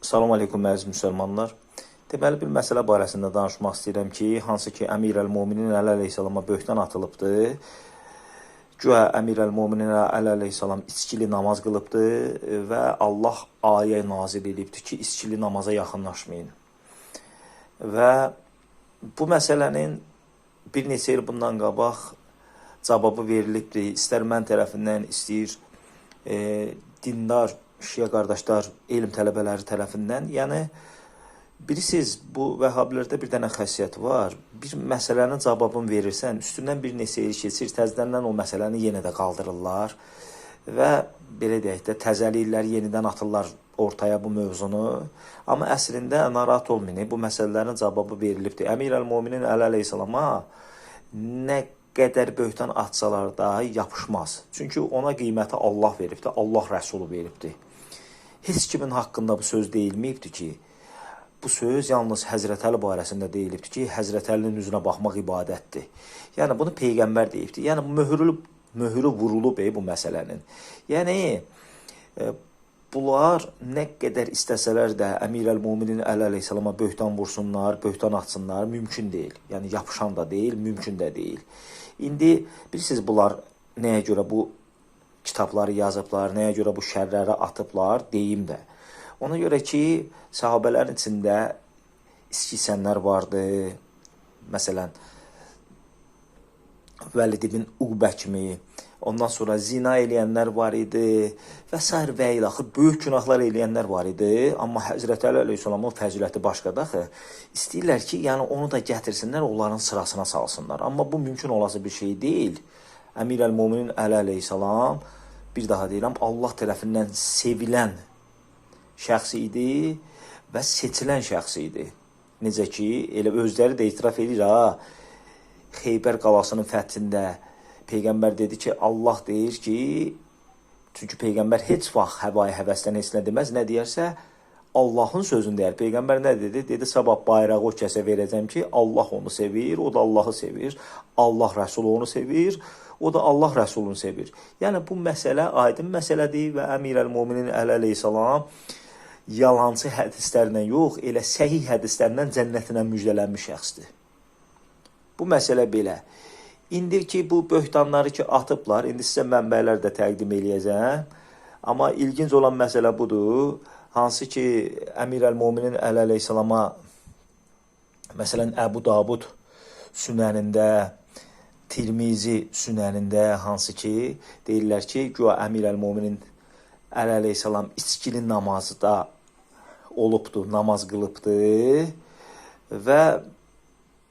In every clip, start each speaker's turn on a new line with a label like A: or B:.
A: Salam aleykum əziz müsəlmanlar. Deməli bir məsələ barəsində danışmaq istəyirəm ki, hansı ki Əmir əl-Möminin Əli əleyhissalama böhtan atılıbdı. Güya Əmir əl-Möminin Əli əleyhissalam içkili namaz qılıbdı və Allah ayə nazil edibdi ki, içkili namaza yaxınlaşmayın. Və bu məsələnin bir neçə il bundan qabaq cavabı verilibdi. İstər mən tərəfindən, istəyir dindar şiə qardaşlar, elm tələbələri tərəfindən. Yəni bilirsiniz, bu vəhabilərdə bir dənə xəssiyyət var. Bir məsələnin cavabını verirsən, üstündən bir neçə il keçir, təzədən o məsələni yenə də qaldırırlar və belə deyək də təzəliyirlər, yenidən atırlar ortaya bu mövzunu. Amma əslində narahat olmayın, bu məsələlərin cavabı verilibdir. Əmir əl-Möminin Əli əleyhissalama nə qədər böhtan atsalar da yapışmaz. Çünki ona qiyməti Allah veribdir, Allah Rəsulu veribdir. Heç kimin haqqında bu söz deyilməyibdir ki, bu söz yalnız Həzrət Əli barəsində deyilibdir ki, Həzrət Əlinin üzünə baxmaq ibadətdir. Yəni bunu peyğəmbər deyibdir. Yəni möhürü vurulub bu məsələnin. Yəni bunlar nə qədər istəsələr də Əmir əl-Möminin Əli əleyhissalama böhtan vursunlar, böhtan atsınlar, mümkün deyil. Yəni yapışan da deyil, mümkün də deyil. İndi bilirsiniz bunlar nəyə görə bu kitabları yazıblar, nəyə görə bu şərləri atıblar, deyim də. Ona görə ki, səhabələrin içində içki içənlər vardı. Məsələn, Vəlid ibn Uqbə kimi, ondan sonra zina eləyənlər var idi və sair və ilaxır böyük günahlar eləyənlər var idi. Amma Həzrət Əli əleyhissalamın fəziləti başqadır axı. İstəyirlər ki, yəni onu da gətirsinlər, onların sırasına salsınlar. Amma bu mümkün olası bir şey deyil. Əmir əl-Möminin Əli əleyhissalam, bir daha deyirəm, Allah tərəfindən sevilən şəxs idi və seçilən şəxs idi. Necə ki, elə özləri də etiraf edir ha, Xeybər qalasının fəthində Peyğəmbər dedi ki, Allah deyir ki, çünki Peyğəmbər heç vaxt həvai həvəsdən heç nə deməz, nə deyərsə Allahın sözünü deyər. Peyğəmbər nə dedi? Dedi, sabah bayrağı o kəsə verəcəm ki, Allah onu sevir, o da Allahı sevir, Allah Rəsulu onu sevir, o da Allah Rəsulunu sevir. Yəni bu məsələ aydın məsələdir və Əmir əl-Möminin Əli əleyhissalam yalancı hədislərlə yox, elə səhih hədislərlə cənnətinə müjdələnmiş şəxsdir. Bu məsələ belə. İndi ki, bu böhtanları ki atıblar, indi sizə mənbələr də təqdim eləyəcəm. Amma ilginc olan məsələ budur, hansı ki, Əmir əl-Möminin Əli əleyhissalama, məsələn, Əbu Davud sünənində, Tirmizi sünənində, hansı ki, deyirlər ki, güya Əmir əl-Möminin Əli əleyhissalam içkili namazda olubdu, namaz qılıbdı və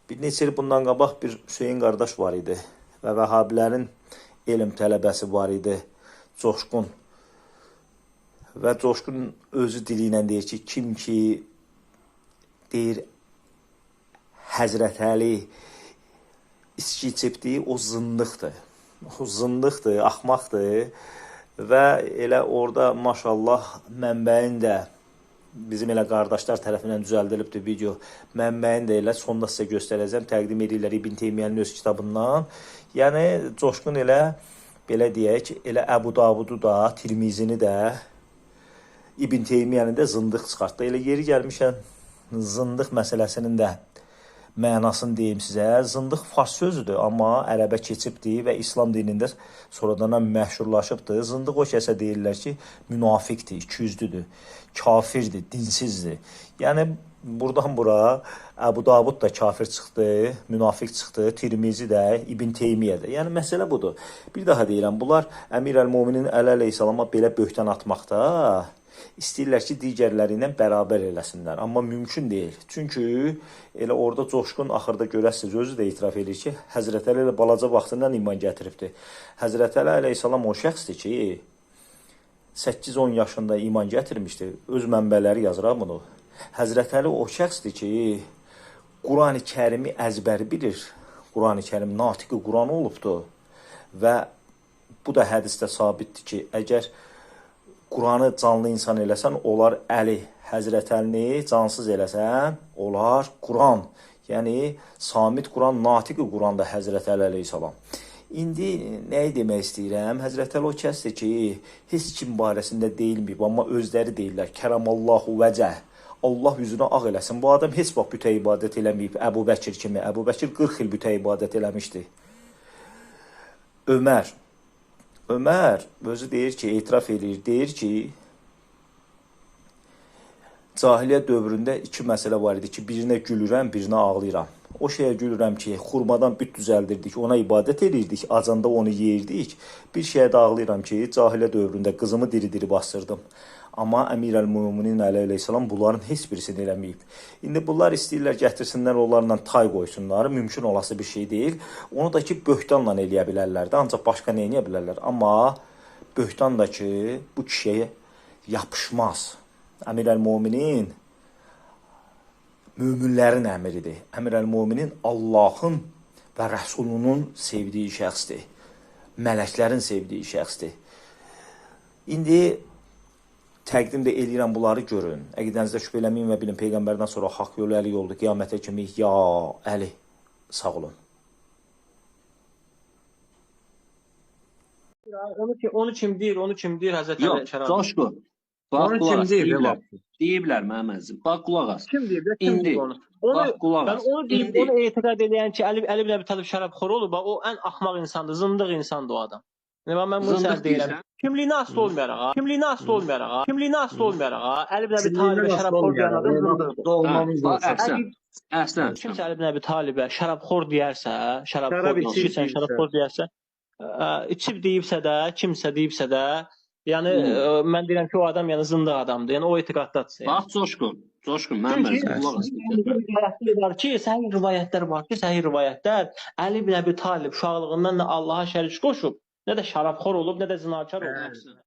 A: bir neçə il bundan qabaq bir Hüseyin qardaş var idi və vəhabilərin elm tələbəsi var idi, Coşqun. Və Coşqun özü dili ilə deyir ki, kim ki deyir Həzrət Əli içki içibdi, o zındıqdır. O zındıqdır, axmaqdır və elə orada maşallah mənbəyin də bizim elə qardaşlar tərəfindən düzəldilibdir video. Mənbəyin də elə sonda sizə göstərəcəm. Təqdim edirlər İbn Teymiyyənin öz kitabından. Yəni Coşqun elə belə deyək, elə Əbu Davudu da, Tirmizini də, İbn Teymiyyəni də zındıq çıxartdı. Elə yeri gəlmişən zındıq məsələsinin də mənasını deyim sizə. Zındıq fars sözüdür, amma ərəbə keçibdir və İslam dinində sonradan məşhurlaşıbdır. Zındıq o kəsə deyirlər ki, münafiqdir, ikiyüzlüdür, kafirdir, dinsizdir. Yəni buradan bura Əbu Davud da kafir çıxdı, münafiq çıxdı, Tirmizi də, İbn Teymiyyə də. Yəni məsələ budur. Bir daha deyirəm, bunlar Əmir əl-Möminin Əli əleyhissalama belə böhtan atmaqda istəyirlər ki, digərləri ilə bərabər eləsinlər. Amma mümkün deyil. Çünki elə orada Coşqun axırda görəsiniz, özü də etiraf edir ki, Həzrət Əli elə balaca vaxtından iman gətiribdir. Həzrət Əli əleyhissalam o şəxsdir ki, 8-10 yaşında iman gətirmişdi. Öz mənbələri yazır ha bunu. Həzrət Əli o şəxsdir ki, Qurani Kərimi əzbər bilir. Qurani Kərim natiqi Quran olubdur. Və bu da hədisdə sabitdir ki, əgər Quranı canlı insan eləsən, olar Əli, Həzrət Əlini cansız eləsən, olar Quran. Yəni, samit Quran, natiqi Quran da Həzrət Əli əleyhissalam. İndi nəyi demək istəyirəm? Həzrət Əli o kəsdir ki, heç kim barəsində deyilməyib, amma özləri deyirlər. Kərəmallahu vəcəh. Allah üzünü ağ eləsin. Bu adam heç vaxt bütə ibadət eləməyib Əbu Bəkir kimi. Əbu Bəkir 40 il bütə ibadət eləmişdi. Ömər. Ömər özü deyir ki, etiraf eləyir, deyir ki, cahiliyyət dövründə iki məsələ var idi ki, birinə gülürəm, birinə ağlayıram. O şeyə gülürəm ki, xurmadan büt düzəldirdik, ona ibadət eləyirdik, acanda onu yeyirdik. Bir şeyə də ağlayıram ki, cahiliyyət dövründə qızımı diri-diri basdırdım. Amma Əmir əl-Müminin Əli əleyhissalam bunların heç birisini eləməyib. İndi bunlar istəyirlər gətirsinlər, onlarla tay qoysunlar. Mümkün olası bir şey deyil. Onu da ki, böhtanla eləyə bilərlər də, ancaq başqa nə eləyə bilərlər? Amma böhtan da ki, bu kişiyə yapışmaz. Əmir əl-Müminin möminlərin əmiridir. Əmir əl-Müminin Allahın və Rəsulunun sevdiyi şəxsdir. Mələklərin sevdiyi şəxsdir. İndi təqdim də eləyirəm bunları görün. Əqidənizdə şübhə eləməyin və bilin Peyğəmbərdən sonra haqq yolu Əli yoldur. Qiyamətə kimi ya Əli, sağ olun.
B: Onu kim deyir? Onu kim deyir Həzrət Əli
C: Yox,
B: şərab?
C: Coşqun. Bax
B: Onu
C: qulaq
B: kim
C: as.
B: deyir?
C: Deyiblər. Deyiblər mənim əzizim. Bax qulaq as.
B: Kim deyir? Kim
C: İndi
B: deyir onu? Onu
C: bax qulaq
B: mən
C: as.
B: onu deyib,
C: İndi
B: onu etiqad eləyən ki, Əli ibn Əbi Talib şərabxor olub, bax, o ən axmaq insandır, zındıq insandır o adam. Yəni mən bunu sənə
C: zındıq
B: deyirəm.
C: deyirsən.
B: Kimliyinə asılı olmayaraq, ha, kimliyinə asılı olmayaraq, ha, kimliyinə asılı olmayaraq, ha, Əli ibn Əbi Talibə
D: Kimliyindən asılı
B: şərabxor deyən
D: olmayaraq,
B: adam
D: ona
B: zındıqdır.
C: Hə,
D: dolmamız
C: bax
D: olsa.
C: əhsən. Əhsən.
B: Kimsə Əli ibn Əbi Talibə şərabxor deyərsə, şərabxor,
D: Şərab
B: içirsən,
D: içib deyirsə.
B: şərabxor deyərsə, içib deyibsə də, kimsə deyibsə də, yəni mən deyirəm ki, o adam yəni zındıq adamdır. Yəni o etiqaddadırsa. Yəni.
C: Bax Coşqun. Coşqun mənim
B: Çünki
C: əzizim qulaq as.
B: rivayətlər var ki, səhih rivayətlər var ki, səhih rivayətlər Əli ibn Əbi Talib uşaqlığından nə Allaha şərik qoşub, nə də şərabxor olub, nə də zinakar olub.
C: Əhsən.